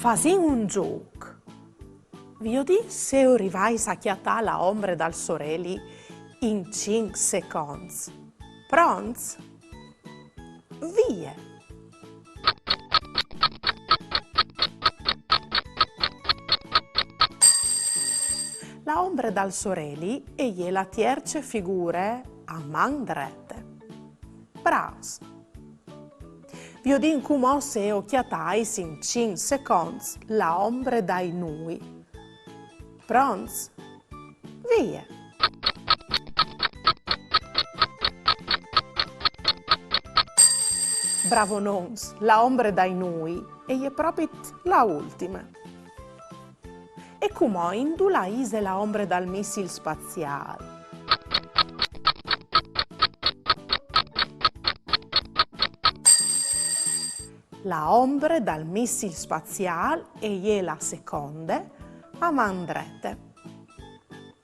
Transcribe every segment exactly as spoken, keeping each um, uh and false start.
Fasìn un zûc. Viodìn se o rivais a cjatâ la ombre dal soreli in cinc seconts. Pronts? Vie! La ombre dal soreli e je la tierce figure a man drete. Brâfs! Viodìn cumò se o cjatais in cinc seconts la ombre dai nûi. Pronts? Vie! Bravonons, la ombre dai nûi e je propit la ultime. E cumò indulà ise la ombre dal missil spaziâl? La ombre dal missil spaziâl e je la seconde, a man drete.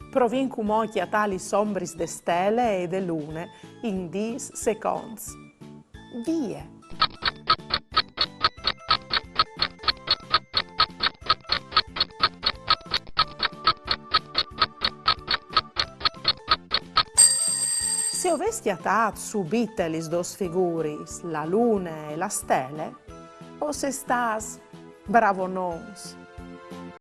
Provìn cumò a cjatâ lis ombris de stele e de lune in dîs seconts. Vie! Se o vês cjatât subite lis dôs figuris, la lune e la stele, o sês stâts bravonons.